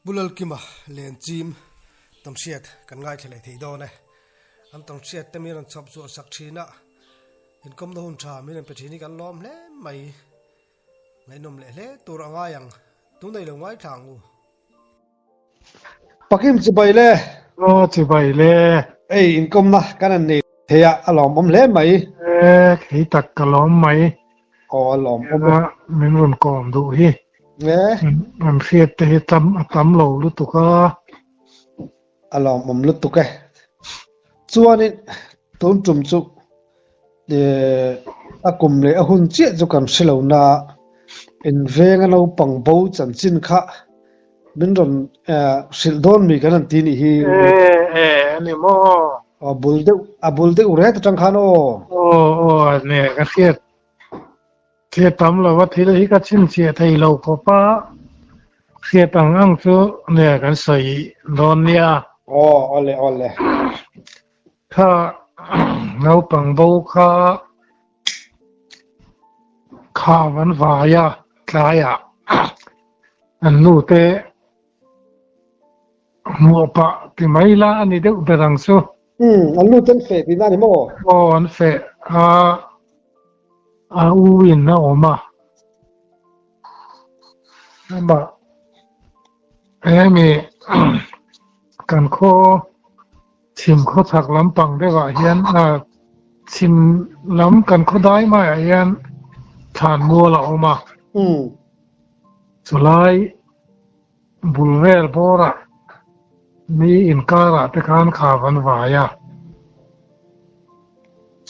Pu Lalkima Lenchim tawnhriat kan ngaithla leh thei dawn e. An tawnhriat te min rawn chhawp chhuah sak thin a, inkawmna hun tha min rawn pe thin hi kan lawm hle mai. Ngaihnawm leh hle tur a ngai ang, tunei lo ngaithla ang u. Pakim chibai le. Aw chibai le. Ei inkawmna kan han nei thei a, a lawmawm hle mai. E thei tak ka lawm mai. Aw a lawmawm e. Min rawn kawm duh hi. E. An hriat te hi tam a tam lo lutuk a. A lawmawm lutuk e. Chuanin tun tum chu a kum leh a hun chiah chu kan hre lo na invenga naupang bo chanchin kha min rawn hrilh dawn mi kan han ti nih hi. E e ani maw. A bul deuh a bul deuh ret atang khan aw. Aw aw ne ka hriat Thil tam lova thil hi ka chhinchhiah thei lo khawp a, hriat ang ang chu nge kan sawi dawn nia. Aw, awle awle. Kha naupang bo kha kha van vai a tlaiah an nu te hmuh pah ti mai la a ni deuh ber ang chu. Umm, an nu te an feh tihna a ni maw? Aw, an feh a. A u in a awm a, amah hemi kan khaw chhim khaw chhak lampang deuhah hian chhim lam kan khaw dai maiah hian thlan mual a awm a, chulai bul vel bawrah mi inkarah te khan kha van vai a.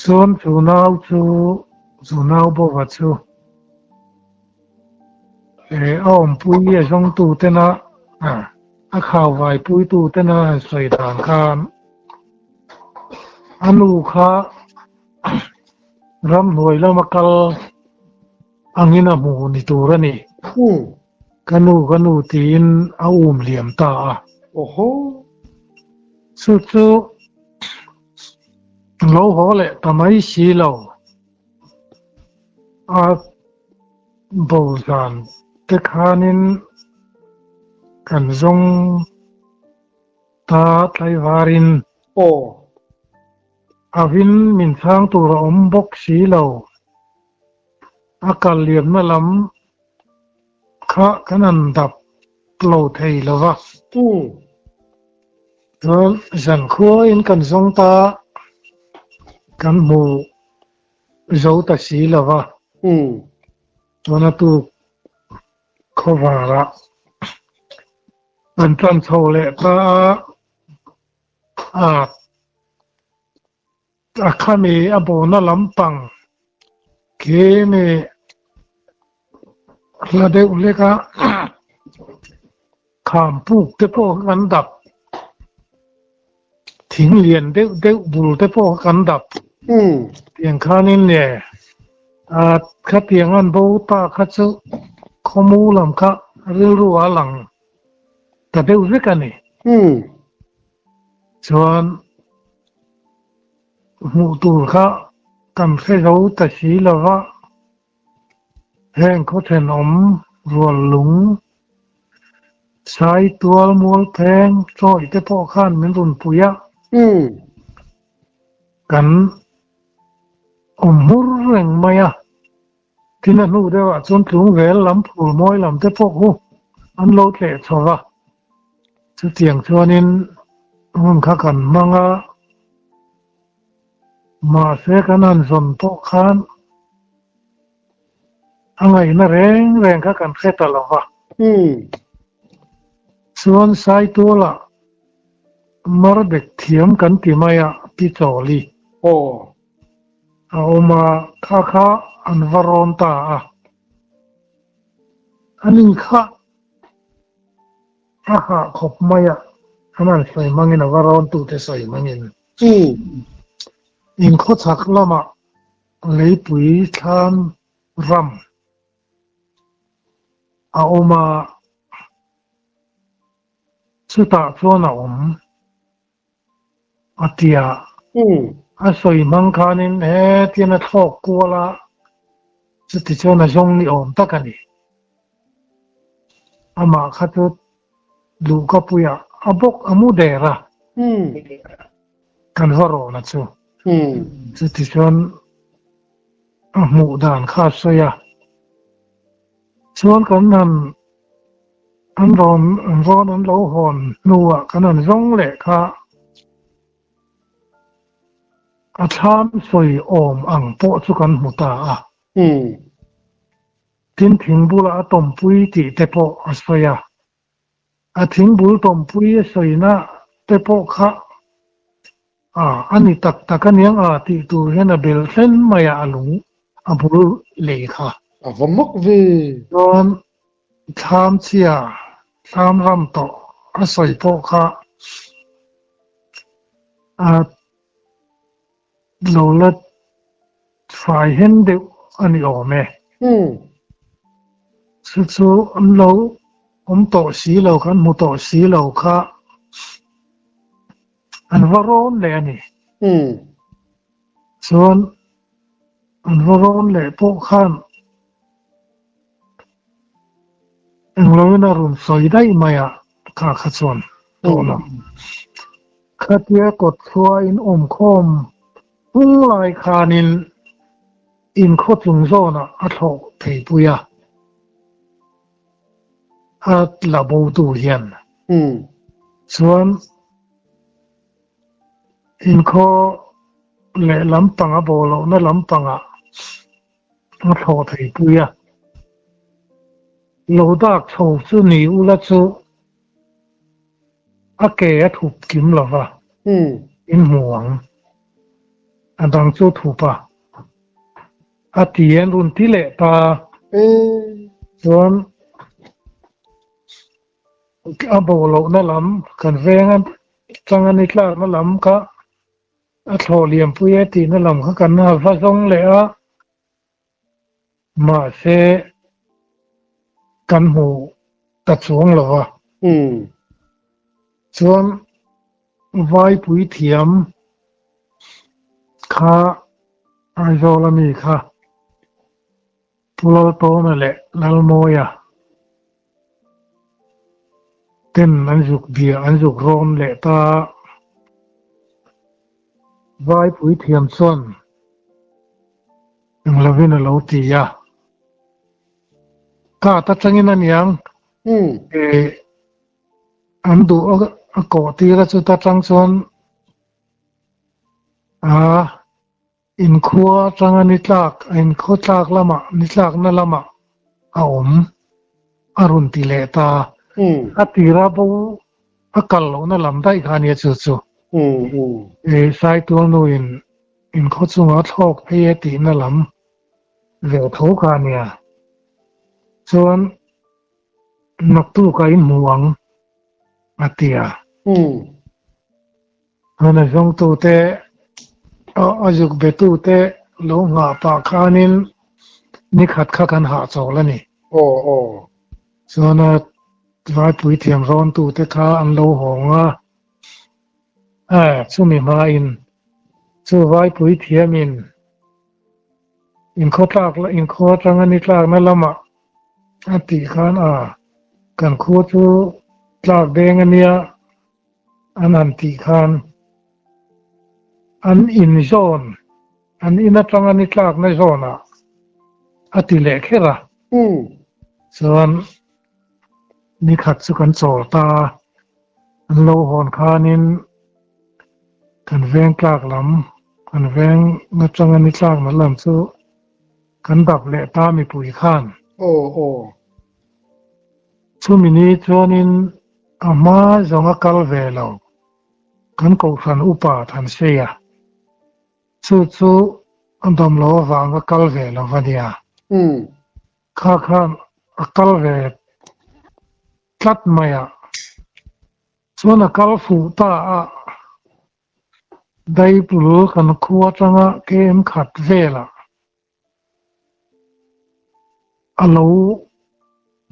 Chuan chu nau chu, chu nau bova chu eh a awmpui a zawngtu tena a khau vaipuitu tena han sawi dan khan a nu kha ramhnuai lama kal angin a hmu ni tur a ni. Ka nu ka nu tiin a um liam ta a. Awhaw. Chu chu lo haw leh ta mai si lo. A bo zan te khanin kan zawng ta tlaivarin. Aw. A vin min chhang tur a awm bawk si lo. A kal liamna lam kha kan han dap lo thei lo va. Chuan zankhuain kan zawng ta kan hmu zo ta si lo va. Chuan a tuk khawvarah kan tan chho leh ta a, a A khami a bona lampang khi mi hla deuh hlek a, kham puk te pawh kha kan dap, thing lian deuh deuh bul te pawh kha kan dap. Tiang khanin nge khatiang an bo ta kha chu khawmu lam kha rilru a lang ta deuh vek a ni. Chuan hmuh tur kha kan hre zo ta si lo va, heng khaw thenawm rual lung, sai tual mual pheng chawi te pawh khan min rawn pui a, kan awm hmur reng mai a. Tin a hnu deuhah chuan tlungvel lam phul mawi lam te pawh khu an lo tleh chho va, chutiang chuanin hmun kha kan hmang a, mahse kan han zawn pawh khan a ngaihna reng reng kha kan hre ta lo va. Chuan Saitualah Marbek thiam kan ti mai a, Pi Chawli. Aw. A awm a, kha kha an va rawn ta a. An inkha a hah khawp mai a, an han sawi hmangin a va rawn tute sawi hmangin. Inkhawchhak lamah leipui thlam ram a awm a, chutah chuan a awm. A ti a. A sawi hmang khanin hetian a thlawk kual a, chuti chuan a zawng ni awm tak a ni. Amah kha chu Luhkapuiah a bawk a mu der a, kan va rawn a chu. Chutichuan a hmuh dan kha a sawi a, chuan kan han an rawn an rawn an lo hawn hnuah kan han zawng leh kha a thlam sawi awm ang pawh chu kan hmu ta a. Tin thing bulah a tawmpui tih te pawh a sawi a, a thing bul tawmpui a sawina te pawh kha a a ni tak tak aniang a tih tur hian a bel thlen mai a, a lung a bul lei kha. A va mak ve. Chuan thlam chhia, thlam ram tawh a sawi pawh kha a Lo la fai hen deuh a ni awm e. Chu chu an lo awm tawh si lo, kan hmu tawh si lo kha an va rawn leh a ni. Chuan an va rawn leh pawh khan engloin a rawn sawi daih mai a kha kha chuan tawh lo. Khatia kawt chhuain awmkhawm pung lai khanin in khaw chung zawnah a thlawh theipui a, a la botu hian chuan in khaw lehlam pang a bo lohna lampangah a thlawh theipui a. Lo dak chho chu ni ula chu a ke a thup kim lo va, in hmu ang. A dang chu thup a, a ti an rawn ti leh ta. Chuan a bo lohna lam kan veng atanga ni tlakna lam kha a thlawh liampui e tihna lam kha kan va zawng leh a, mahse kan hmu ta chuang lo va. Chuan Vaipui thiam kha Aizawl ami kha Pu Laltawna leh Lalmawia ten an zuk bia an zuk rawn leh ta. Vaipui thiam chuan eng lovin a lo ti a, Kat atangin aniang an duh a kawh tir a chuta tang chuan a Inkhua atanga ni tlak, a inkhaw tlak lamah, ni tlakna lamah a awm, a rawn ti leh ta. A tira bo a kal lohna lam daih kha ania chu chu. Saitualnuin inkhaw chunga a thlawk phei e tihna lam ve tho kha ania. Chuan naktuk a inhmu ang a ti a. Hmana zawngtute, a zuk betute lo nghah pah khanin ni khat kha kan hahchawl a ni. Aw aw. Chuan a Vaipui thiam rawntute kha an lo hawng a, a chumi hmain chu Vaipui thiamin inkhaw tlak inkhaw atanga ni tlakna lamah a tih khan a kan khua chu tlak deng a nia, An han tih khan an in zawn, an in atanga ni tlakna zawnah a ti leh kher a. Chuan ni khat chu kan chawl ta a, an lo hawn khanin kan veng tlak lam, kan veng atanga ni tlakna lam chu kan dap leh ta mipui khan. Aw aw. Chumi ni chuanin a hma zawng a kal ve lo, kan kohhran upa Thansei a, chu chu a dawm lo avang a kal ve lo va nia. Kha khan a kal ve tlat mai a, chuan a kal fuh ta a, Daipul kan khua atanga KM khat velah A lo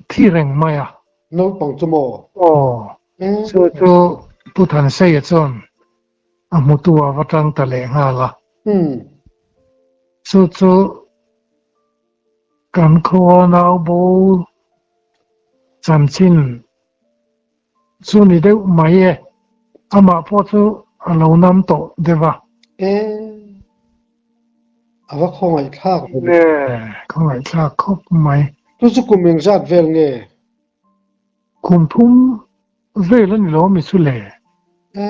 thi reng mai a. Naupang chu maw? Aw, chu chu Pu Thanseia chuan a hmutu a va tang ta leh nghal a. Chu chu kan khua nau bo chanchin. Chu ni deuh mai e, amah pawh chu a lo nam tawh deuh a. E, a va khawngaihthlak ve. E, khawngaihthlak khawp mai. Chu chu kum engzat vel nge? Kum thum vel a ni lo mi chu le? E,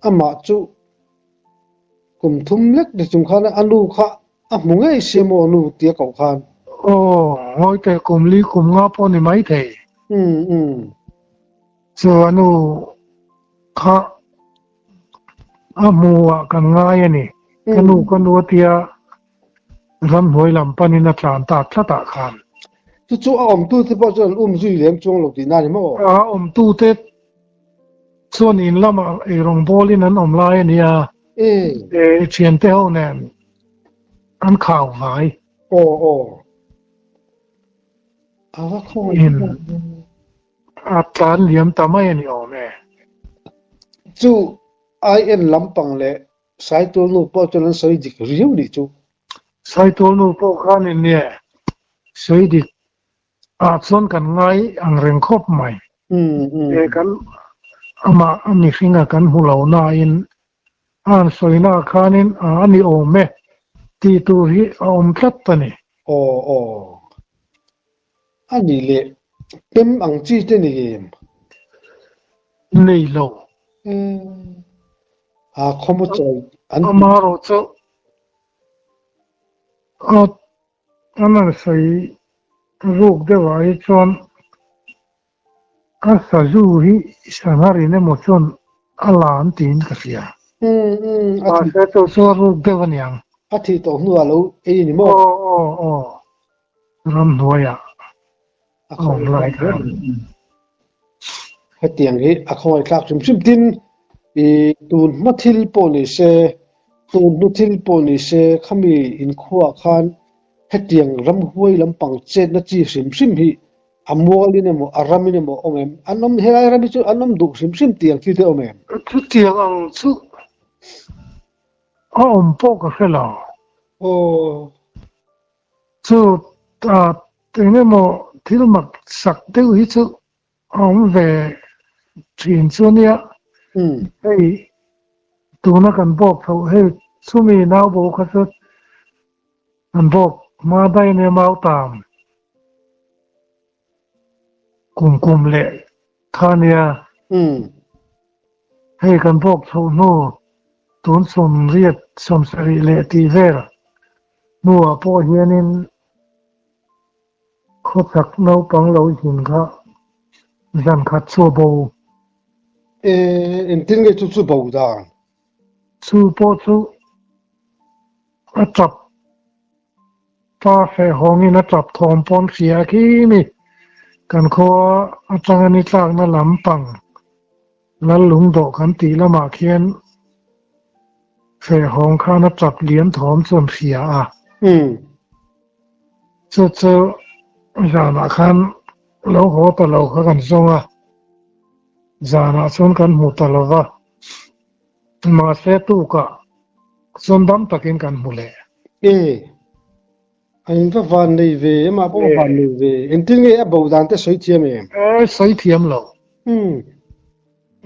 amah chu kum thum lek ni chung khan a nu kha a hmu ngei sia maw nu tia koh khan? Aw, ngawi teh kum li kum nga pawh ni mai thei. Umm umm. Chu a nu kha a hmu ah kan ngai a ni. Ka nu ka nu a tia ramhnuai lam panin a tlan ta tlat ah khan. Chu chu a awmtu te pawh chuan an um zui lem chuang lo tihna a ni maw? A awmtu te chuan in lamah eirawng bawlin an awm lai a nia. E thiante ho nen an khau vai. Aw aw. A va khawngaih In a tlan liam ta mai a ni awm e. Chu IN lampang leh Saitual nu pawh chuan an sawi dik riau nih chu. Saitual nu pawh khan in nia sawi dik ah chuan kan ngai ang reng khawp mai. E kan amah a mihringa kan hmu lo nain a han sawina khanin a a ni awm e tih tur hi a awm tlat a ni. Aw aw. A nih leh pem ang chi te ni em? Nei lo. Umm. A khawmaw chawi an. Amaherawh chu a an han sawi ruk deuh ah hi chuan a sazu hi sangha rin emaw chuan a la an tiin ka hria. Mahse chu chu a ruk deuh a niang. A thih tawh hnuah lo ei a ni maw? Aw aw aw. Ramhnuaiah a awm lai khan. Hetiang hi a khawngaihthlak hrim hrim tin i tun hma thil pawh ni se, tun hnu thil pawh ni se khami inkhuaah khan hetiang ramhuai lampang chetna chi hrim hrim hi a mualin emaw a ramin emaw awm em? An awm helai ram hi chu an awm duh hrim hrim tih ang chi te awm em? Chutiang ang chu a awm pawh ka hre lo. Aw. Chu eng emaw thil mak sak deuh hi chu a awm ve thin chu ania. Hei tuna kan bawk tho hei chumi nau bo kha chu an bawk hma daih ania mau tam kum kum leh kha ania. Hei kan bawk chhoh hnu tun sawmriat sawmsarih leh tih vel hnuah pawh hianin khawchhak naupang lo zin kha zan khat chu a bo. E, engtin nge chu chu bo dan? Chu pawh chu a tap pa feh hawngin a tap thawm pawn hria khi mi kan khua atanga ni tlakna lampang Lal lungdawh kan tih lamah khian feh hawng khan a tap liam thawm chuan hria a. Chu chu zanah khan lo haw ta lo kha kan zawng a, zanah chuan kan hmu ta lo va, mahse tukah chuan dam takin kan hmu leh. E, a in va van nei ve, amah pawh a van nei ve. Engtin nge a bo dan te sawi thiam em? E, sawi thiam lo.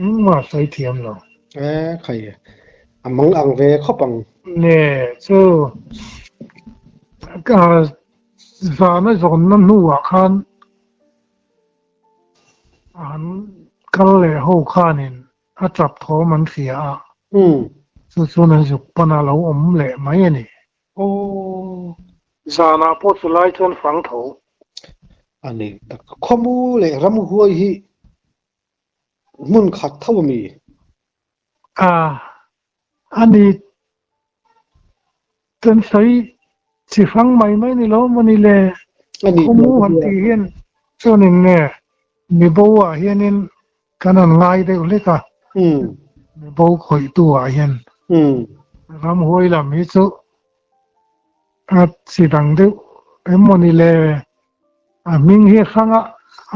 Engmah sawi thiam lo. E, khai e. A mang ang ve khawp ang. Ne, chu zan a zawnna hnuah khan an kal leh ho khanin a tap thawm an hria a, chu chuan an zuk pan a lo awm leh mai a ni. Aw. Zanah pawh chu lai chuan fang tho. A ni tak. Khawmu leh ramhuai hi hmun khat tho a mi? A, a ni. Kan sawi chi hrang mai mai ni lo maw ni le? Khawmu han tih hian chuanin nge mibo ah hianin kan han ngai deuh hlek a, mibo khawihtu ah hian ramhuai lam hi chu a chi dang deuh em maw ni le? A hming hi hrang a,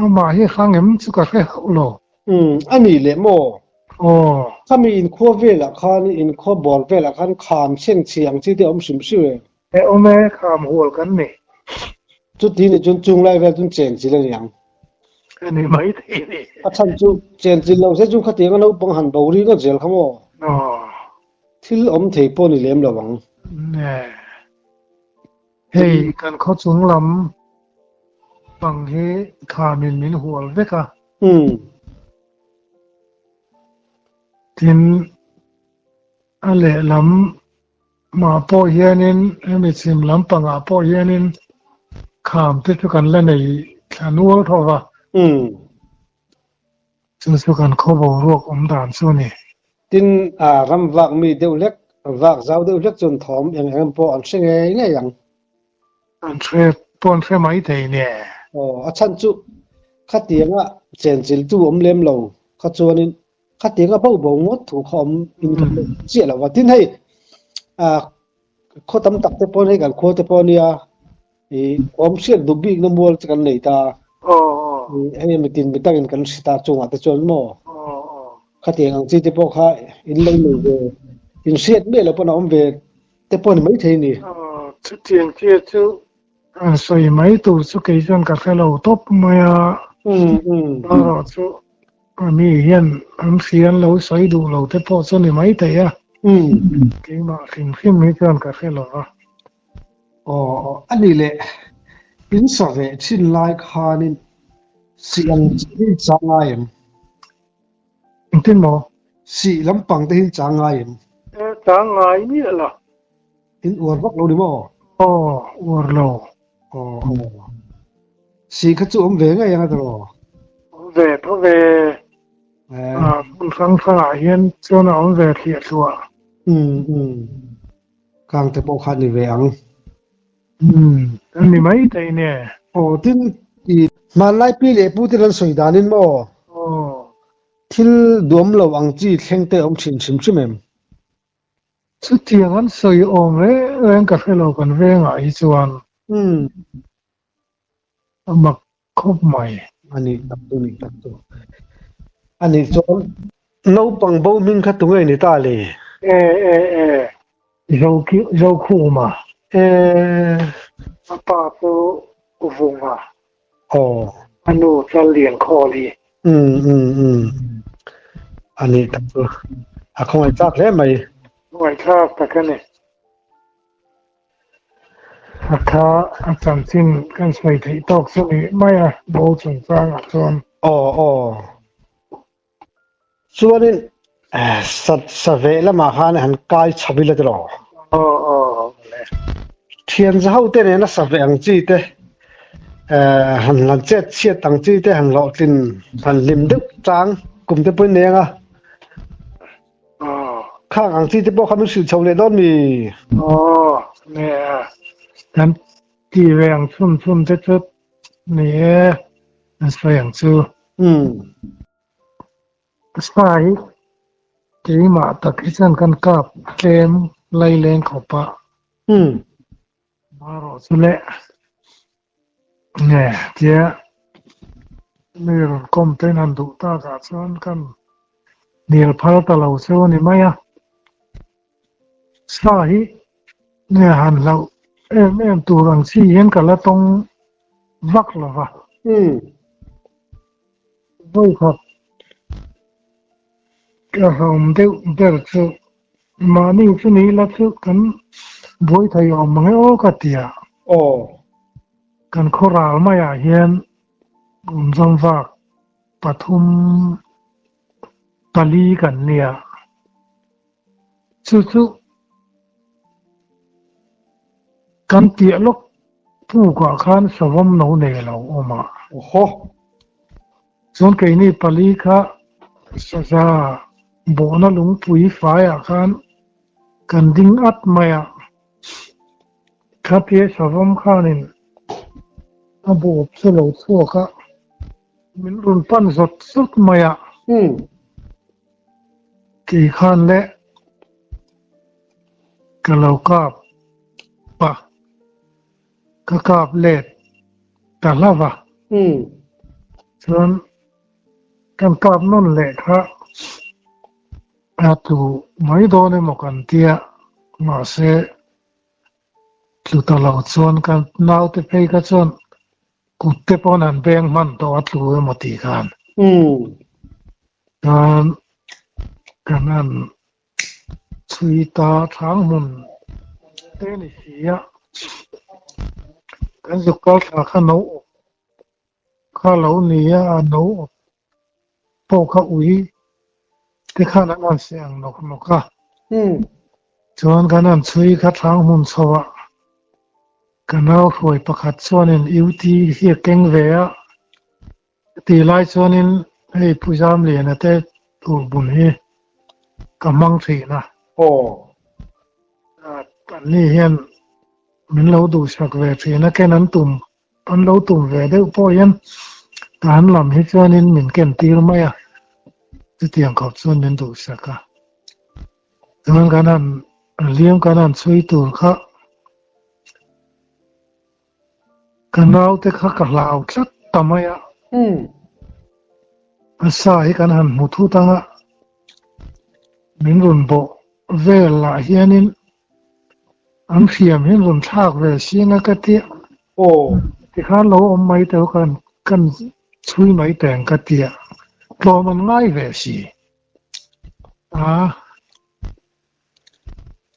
amah hi hrang em chu ka hre hauh lo. Umm, a nih leh maw? Aw. Khami inkhua velah khan, inkhua bawr velah khan kham chheng chhi ang chi te a awm hrim hrim em? E awm e, kham hual kan ni. Chuti nih chuan chung lai vel chuan cheng chil a ni ang. A ni mai thei a ni. A chhan chu chenchilh lo se chu khatiang a naupang han bo ri ngawt zel kha maw? Aw. Thil awm thei pawh ni lem lo ang. Nge. Hei kan khaw chung lam pang hi khamin min hual vek a. Umm. Tin, a lehlam mah pawh hianin hemi chhim lampangah pawh hianin kham te chu kan la nei thla nual tho va. Umm. Chu chu kan khaw boruak awm dan chu a ni. Tin, ram vak mi deuh hlek, vak zau deuh hlek chuan thawm eng eng pawh an hre ngei ngei ang. An hre pawh an hre mai thei nia. Aw, a chhan chu khatianga chenchiltu awm lem lo kha chuanin khatianga bo bo ngawt thu kha awm in ka hre chiah lo va. Tin hei, khaw tam tak te paw'n hei kan khua te pawh nia i awm hriat duh bikna mual chu kan nei ta. Hei mitin mi takin kan hre ta chungah te chuan maw khatiang ang chi te pawh kha in lo nei ve in hriat miah lo pawn a awm ve te pawh ni maithei ni. Chutiang chiah chu sawi mai tur chu kei chuan ka hre lo tawp mai a, erawh chu mi hian an hria an lo sawi duh lo te pawh chu ni maithei a, keimah hrim hrim hi chuan ka hre lo va. Aw, a ni leh, in sa ve thin lai khanin sih ang chi hi in chang ngai em? Engtin maw? Sih lampang te hi in chang ngai em? E, chang ngai miah lo. In uar vak lo ni maw? Aw, uar lo. Aw, aw. Sih kha chu awm ve ngei ang a tiraw? Awm ve tho ve. Hmun hrang hrangah hian chuan a awm ve thliah thluah. Umm, umm. Kang te pawh kha ni ve ang. Umm, a ni mai thei nia. Aw, tin i hmanlai pi leh pu te lan sawi danin maw? Aw. Thil duam lo ang chi thleng te awm thin hrim hrim em? Chutiang an sawi awm reng reng ka hre lo kan vengah hi chuan. Umm. A mak khawp mai. A nih tak chu, nih tak chu. A nih chuan naupang bo hming kha tunge ni ta le? E e e, Zokhuma. E. A pa chu Vunga. Aw. A nu Challiankhawli. Um um um. A nih tak chu. A khawngaihthlak hle mai. Khawngaihthlak tak a ni. A kha a chanchin kan sawi theih tawk chu ni mai a, bo chungchangah chuan. Aw aw. Chuanin sa sa veh lamah khan han kai chho ila tiraw? Aw aw le. Thian za ho te nena sa veh ang chi te han han chet chhiat ang chi te han hlawhtlin han hlim deuh chang kum te pawhin nei ang a. Khang ang chi te pawh kha min hrilh chho leh dawn mi? Aw, nge a, kan ti ve ang chhun chhun te chu ni e, an sawi ang chu. Umm. Sa hi keimah tak hi chuan kan kap tlem laileng khawp a. Umm. Marawh chu le. Nge tia mi rawn kawm te in han duh takah chuan kan hnial phal ta lo chu a ni mai a. Sa hi nge han hlauh em em tur ang chi hian ka la tawng vak lo va. Vawikhat ka hlawm deuh ber chu mahni chu ni ila chu kan buai thei awm mang e aw ka ti a. Aw. Kan khaw ral maiah hian awmzawm vak pathum pali kan nia. Chu chu kan piah lawk pukah khan savawm no nei lo awm a. Awhaw. Chuan keini pali kha saza bawhna lungpui faiah khan kan ding at mai a. Khatia savawm khanin a bawp chu lo chhuak a, min rawn pan zawt zawt mai a. Kei khan le ka lo kap a, ka kap let ta hlauh a. Chuan kan kap nawn leh kha a tlu mai dawn emaw kan tia, mahse tlu ta lo chuan kan naute phei kha chuan. Kut te pawn an beng hman tawh a tlu emaw tih khan. Chuan kan han chhui ta thang hmun te ni si a, kan zuk kal thla kha no awp kha lo ni a, a no awp pawh kha ui te khan an han seh ang nawk nawk a. Chuan kan han chhui kha thang hmun chho ah ka nau hruai pakhat chuanin UT hi a keng ve a, Ti lai chuanin hei Pu Zamliana te turbun hi ka hmang thin a. Aw. An ni hian min lo duhsak ve thin a, ken an tum, an lo tum ve deuh pawh hian tan lam hi chuanin min ken tir mai a, chutiang khawp chuan min duhsak a. Chuan kan han liam kan han chhui tur kha Ka naute kha ka hlau tlat ta mai a. A sa hi kan han hmu thut ang a, min rawn bawh vel lah hianin an hriam hian rawn thlak ve sing a ka tia. Tikhan lo awm mai teh u khan kan chhui mai teh ang ka tia. Tlawm an ngai ve si. A.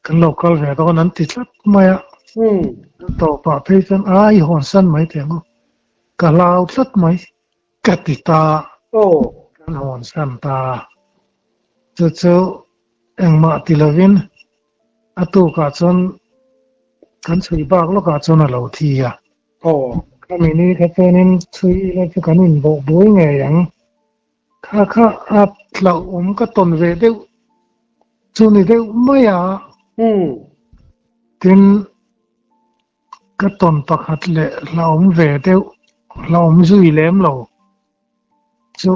Kan lo kal ve dawn an ti tlat mai a. Tawpah phei chuan a i hawn san mai teh ang u. Ka hlau tlat mai ka ti ta. Kan hawn san ta. Chu chu engmah ti lovin a tukah chuan kan chhui bak lawkah chuan a lo thi a. Khami ni kha chuanin chhui ila chu kan inbawh buai ngei ang. Kha kha a hlauhawm ka tawn ve deuh chu ni deuh mai a. Tin, ka tawn pakhat leh hlauhawm ve deuh, hlauhawm zui lem lo chu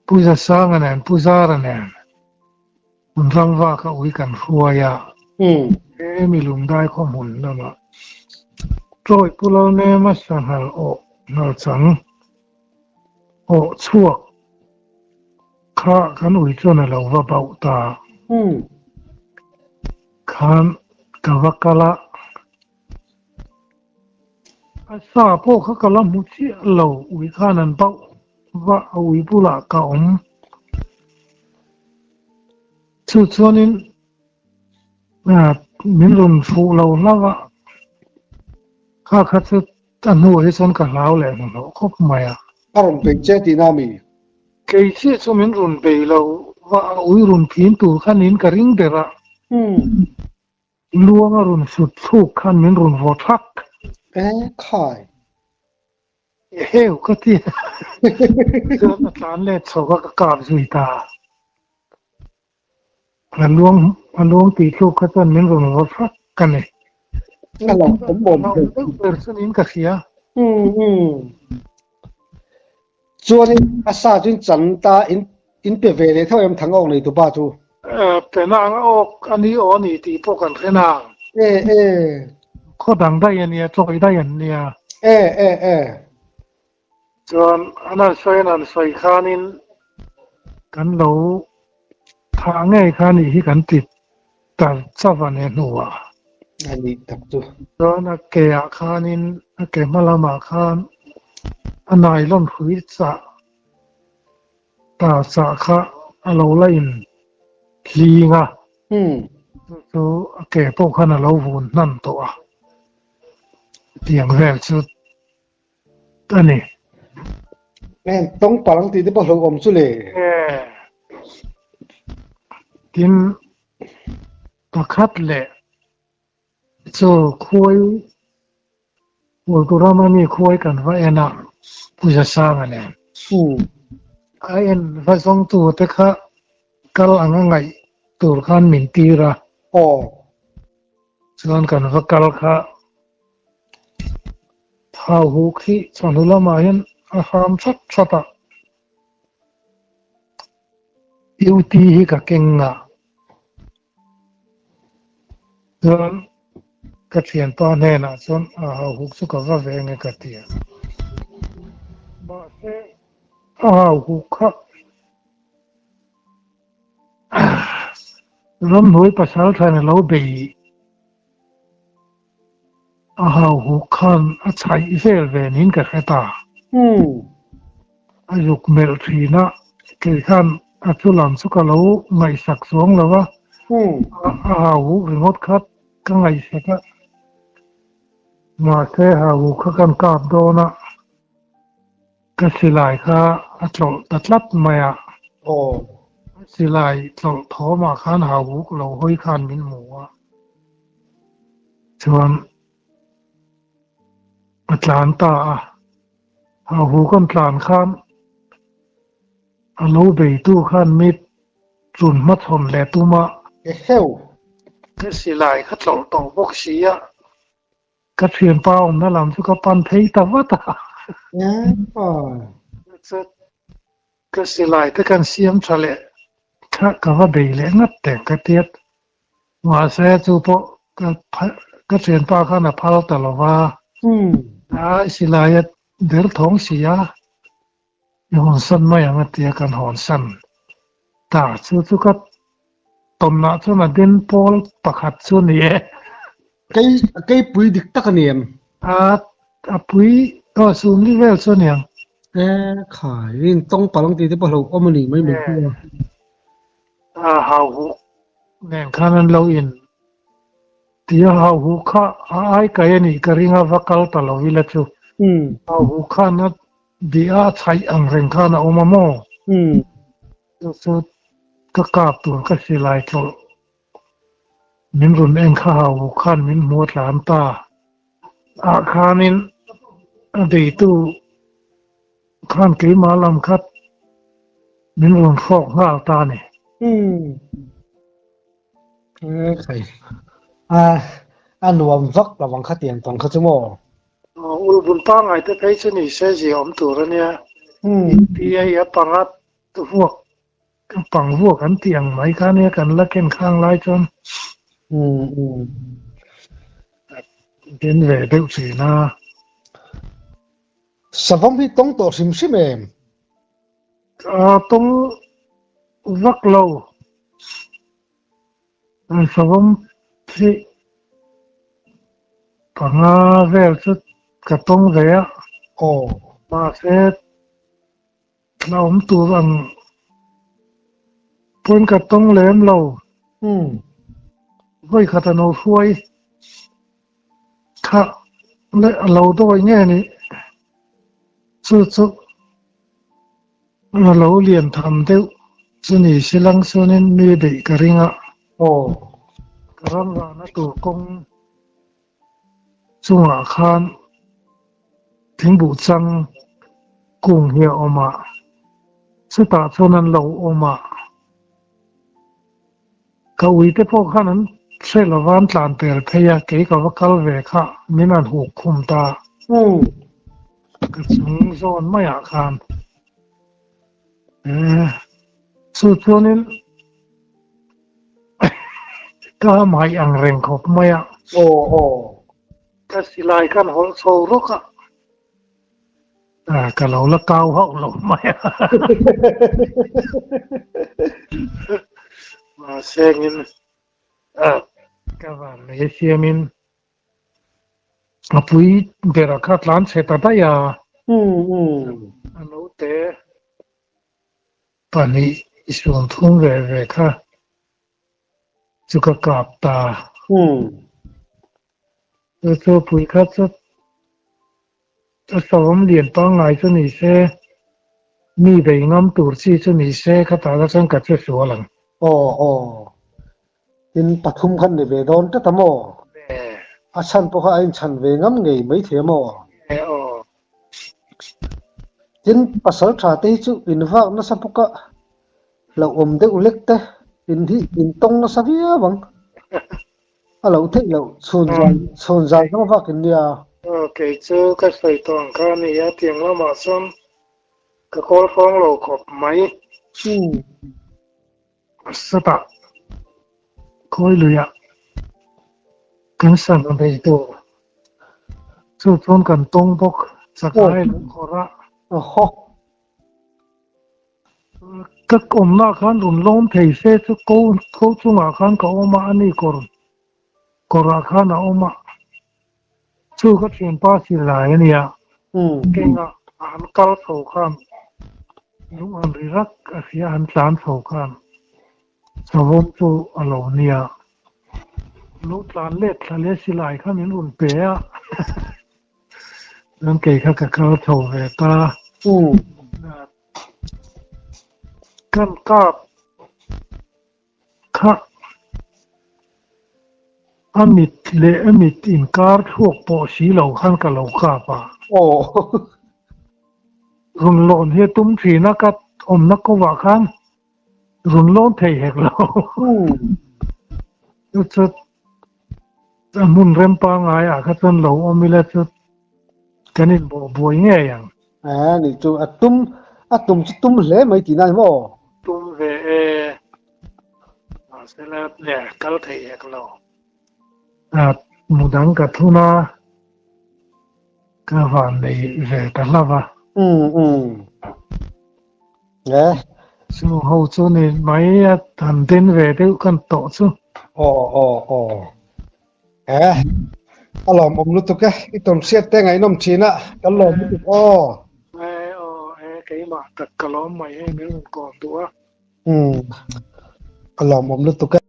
Pu Zasanga nen, Pu Zara nen hmun ramvak a ui kan hruai a. He mi lungdai khaw hmun lamah Troy Pu Lalnema sanghal awh hnalchang awh chhuak kha kan ui chuan a lo va bauh ta. Khan ka va kal a, a sa pawh kha ka la hmu chiah lo, ui khan an bauh va a ui bulah ka awm. Chu chuanin min rawn fuh lo hlauh a, kha kha chu a hnuah hi chuan ka hlau leh hnuhnawh khawp mai a. A rawn bei che tihna mi? Kei chiah chu min rawn bei lo va, a ui rawn phin tur kha niin ka ring ber a. Luang a rawn sut thluk khan min rawn vaw thak. E khai. Eheu ka ti a. Chuan a tlan let chho kha ka kap zui ta. A luang a luang tih thluk kha chuan min rawn vaw thak ka ni. A lo awm awm deuh deuh ber chu niin ka hria. Chuanin a sa chu in chan ta in in pe ve leh theuh em thang awk nei tupa chu? Pe nang a awk a ni aw a ni tih pawh kan hre nang. E e. Khaw dang daih a nia, chawi daih an nia. E e e. Chuan an han sawi an han sawi khanin kan lo thah ngei kha nih hi kan ti ta chauh a ni hnuah. A nih tak chu. Chuan a ke ah khanin a ke hma lamah khan a nylon hrui chah ta chah kha a lo la in hling a. Chu chu a ke pawh khan a lo vun hnan tawh a. Tiang vel chu a ni. Heng tawng palang tih te pawh hlauhawm chu le. Tin, pakhat leh chu khuai Pulkurama mi khuai kan va en a, Puja Sanga nen. A en va zawngtu te kha kal ang a ngaih tur khan min tir a. Chuan kan va kal kha Thau huk hi chawhnu lamah hian a hram that that a, UT hi ka keng ngah. Chuan ka thianpa hnenah chuan a hau huk chu ka va ve nge ka ti a. Mahse a hau huk kha ramhnuai pasal than a lo bei. A hau huk khan a chhaih vel ve niin ka hre ta. A zuk melh thin a, kei khan a chu lam chu ka lo ngaihsak chuang lo a, a hau huk ringawt kha ka ngaihsak a. Mahse hau huk kha kan kap dawn a, ka silai kha a tlawlh ta tlat mai a. A silai tlawlh thawmah khan hau huk lo hawi khan min hmu a. Chuan a tlan ta a, hauhu kan tlan khan a lo beitu khan mi chun hmachhawn leh tum a. Eheu! Ka silai kha tlawlh tawh bawk si a, ka thianpa awmna lam chu ka pan phei ta vat a. Ka silai te kan siam tha leh kha ka va bei leh ngat teng ka tiat. Mahse chu pawh ka ka thianpa khan a phal ta lo va. A silai a der thawng si a, i hawn san mai ang a tia kan hawn san ta. Chu chu ka tawnah chuan a den pawl pakhat chu a ni e. Kei kei pui dik tak a ni em? A a pui aw sumli vel chu a ni ang. E khai, in tawng palang tih te pawh hlauh awm a ni mai mai chu a. A hau huh nen khan an lo in ti a, hau huh kha a ai kai a nih ka ring a, va kal ta lo ila chu. Hau huh khan a bih a, a chhaih ang reng khan a awm a maw? Chu chu ka kap tur ka silai tlawlh min rawn en kha hau huh khan min hmu a tlan ta. Ah khanin a beitu khan keimah lam kha min rawn hrawk nghal ta a ni. Umm. Khai. A a nuam vak lo ang khatiang tawng kha chu maw? Ulbun pangngai te phei chu ni se zia awm tur a nia. Inpi a i a panga vuak pang vuak an tih ang mai kha nia kan la ken khang lai chuan. Umm. Den ve deuh thin a. Savawm hi tawng tawh hrim hrim em? Tawng vak lo. Savawm hi panga vel chu ka tawng ve a. Aw. Mahse la awm tur ang pawn ka tawng lem lo. Vawi khat a no hruai kha leh a lo dawi nge ni chu chu a lo lian tham deuh chu ni silang chuanin mi beih ka ring a. Aw. Ka ram rana tur kawng chungah khan thingbuh chang kung hi a awm a, chutah chuan an lo awm a. Ka uite pawh khan an hre lova an tlan pel phei a, kei ka va kal ve kha min han huk khum ta. Ka chung zawn maiah khan chu chuanin ka hmai ang reng khawp mai a. Aw aw. Ka silai khan hawlh chho rawk a. Ka lo la kau hauh lo mai a. Mahse engin ka van lei siamin a pui bera kha tlan chhe ta daih a. A naute pahnih i suam thum ve ve kha chu ka kap ta. Chu chu pui kha chu a sawm lian pangngai chu ni se, mi bei ngam tur chi chu ni se khatah la chuan ka che sual ang. Aw aw, tin pathum khan ni ve dawn tlat a maw? A chhan pawh kha a inchhan ve ngam ngei maithei a maw? Aw. Tin pasal tha te hi chu invak nasa bawk a, hlauhawm deuh lek te in hi intawng nasa viau ang. A loh theih loh chhun zan chhun zan hmang vak in nia. Aw kei chu ka sawi tawh ang kha a ni a, tiang lamah chuan ka kawl hrawng lo khawp mai. Sawtah khawi luiah kan sangha bei tur chu chuan kan tawng bawk chakai lo khawrh a. Awhaw. Ka awmna khan rawn lawm thei se chu ko ko chungah khan ka awm a, ani kawr kawrah khan a awm a. Chu ka thianpa silai a nia, kenga a han kal chho khan lung han ri rak a hria a han tlan chho khan savawm chu a lo nia. Lo tlan let thla leh silai kha min rawn pe a, chuan kei kha ka kal chho ve ta. Kan kap Kha a mit leh a mit inkar chhuak pawh si lo khan ka lo kap a. Aw. Rawn lawn hi a tum thin a, ka awmna kovah khan rawn lawn thei hek lo. Chu chu a hmun rem pangaiah kha chuan lo awm ila chu kan inbawh buai ngei ang. A nih chu a tum a tum chu tum hle mai tihna ni maw? Tum ve e, mahsela le kal thei hek lo. A mu dang ka thun a, ka van nei ve ta hlauh a. Umm umm e. Chu ho chu ni mai a han den ve deuh kan tawh chu. Aw aw aw. Eh, a lawmawm lutuk e, i tawn hriat te ngaihnawm thin a, kan lawm lutuk aw. Eh aw, eh keimah tak ka lawm mai hei min rawn kawm duh a. Umm, a lawmawm lutuk e.